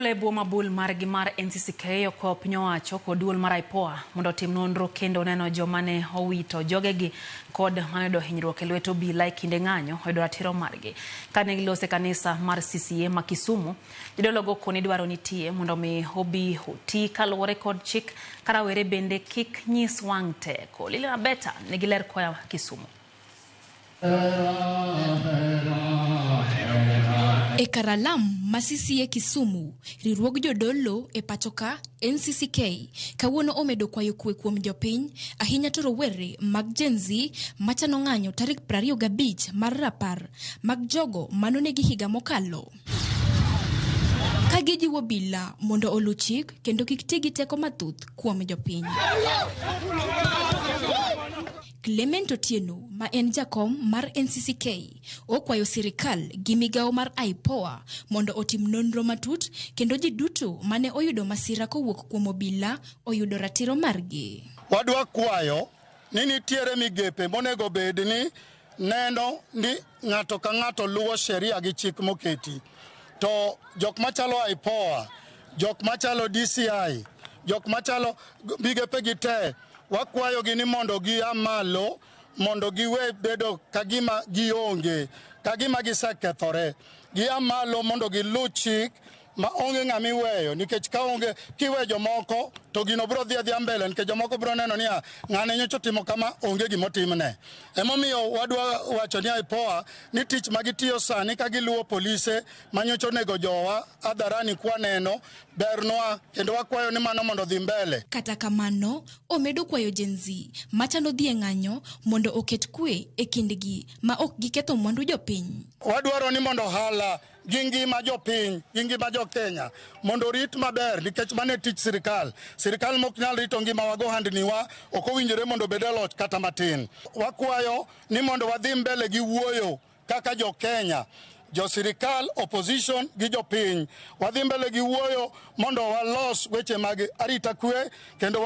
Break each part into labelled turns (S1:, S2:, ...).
S1: E bwo mabul margi mar NCCK okwayo piny owacho kod duol mar IPOA mondo otim nonro kendo neno joma ne owito jogegi kod manoyudo hinyruok e lwet obila e kinde ng'anyo oyudo ratiro margi. Kane giloso e kanisa mar CCA ma Kisumu, jodologo koni dwaro nitie mondo mi obi oti kaluwore kod chik ka rawere bende kik nyis wang' teko. Lilian Abeta nigi ler koa Kisumu.
S2: E karalam ma CCA Kisumu, riwruog jodolo e pachoka NCCK kawuono omedo kwayo kwe kuom jopiny, ahinya to rowere mag Gen Z machano ng'anyo tarik 25 mar rapar mag jogo manonegi higa mokalo. Ka gijiwo bila mondo oluw chik kendo kik ti gi teko mathoth kuom jopiny. Clement Otieno ma en jakom mar NCCK okwayo sirikal gi migawo mar IPOA mondo otim nonro matut kendo ji duto mane oyudo masira kowuok kuom obila oyudo ratiro margi.
S3: Wadwa kwayo ni nitiere migepe monego bed ni neno ni ng'ato ka ng'ato luwo sheria gi chik moketi. To jok machalo IPOA, jok machalo DCI, jok machalo migepe gi te wakwayogi ni mondo gia malo mondo giwe bedo kagima gionge, kagima gisekethore. Gia malo mondo giluw chik ma onge ng'ama iweyo nikech ka onge kiwe jomoko to gino biro dhi adhiya mbele nikech jomoko biro neno niya ng'ane nyocha otimo kama onge gimotimne. Emomiyo wadwa wacho ni IPOA ni tich ma gitiyo sani ka giluwo polise manyocha onego jowa hadharani kwaneno bernwa kendo wakwayo ni mano mondo odhi mbele.
S2: Kata kamano, omedo kwayo Gen Z machano dhi e ng'anyo mondo oket kwe e kindgi ma ok giketho mwandu jopiny.
S3: Wadwaro ni mondo ohala gi ngima jopiny gi ngima jo-Kenya mondo orit maber nikech mano e tich sirikal. Sirikal mok nyal rito ngimawa go ohandniwa ok owinjore mondo obed e loch kata matin. Wakwayo ni mondo wadhi mbele gi wuoyo kaka jo-Kenya, jo sirikal, opposition gi jopiny. Wadhi mbele gi wuoyo mondo walos weche mag arita kwe kendo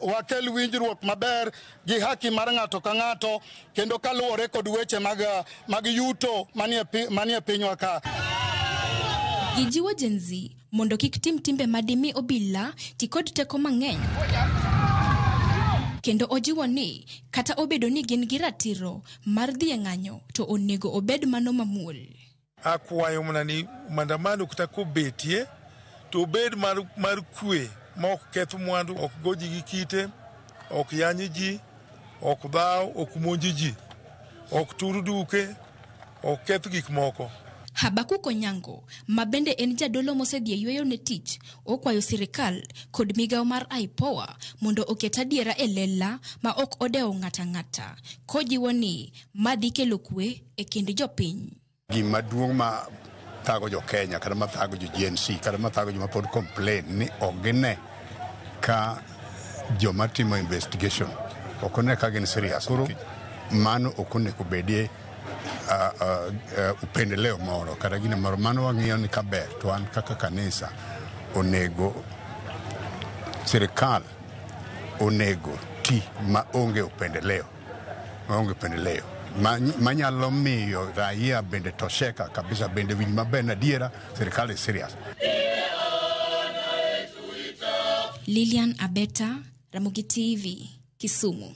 S3: wakel winjruok maber gi haki mar ng'ato ka ng'ato kendo kaluwore kod weche mag yuto manie pinywa ka.
S2: Gijiwo Gen Z mondo kik tim timbe madimi obila ti kod teko mang'eny. Kendo ojiwo ni kata obedo ni gin gi ratiro mar dhi e ng'anyo to onego obed mano mamuol.
S4: Akwayo mana ni maandamano kata kobetie to obed mar kwe ma ok keth mwandu, ok go ji gi kite, ok yany ji, ok dhaw, ok monj ji, ok tur duke, ok keth gik moko.
S2: Habakuk Onyango, ma bende en jadolo mosedhi e yweyo ne tich, okwayo sirikal kod migawo mar IPOA mondo oket adiera e lela ma ok odewo ng'ata ng'ata, kojiwo ni ma dhi kelo kwe e kind jopiny.
S5: Gima duong' ma thago jo Kenya kata ma thago jo Gen Z kata ma thago joma pod complain ni ok gine ka joma timo investigation ok one ka gin serious. Koro mano ok onego bedie upendeleo moro kata gino moro. Mano wang'iyo ni kaber to an kaka kanisa onego sirikal onego ti maonge upendeleo maonge upendeleo manyalo miyo raia bende tosheka kabisa bende winj maber ni adiera sirikal is serious.
S2: Lilian Abeta, Ramogi TV, Kisumu.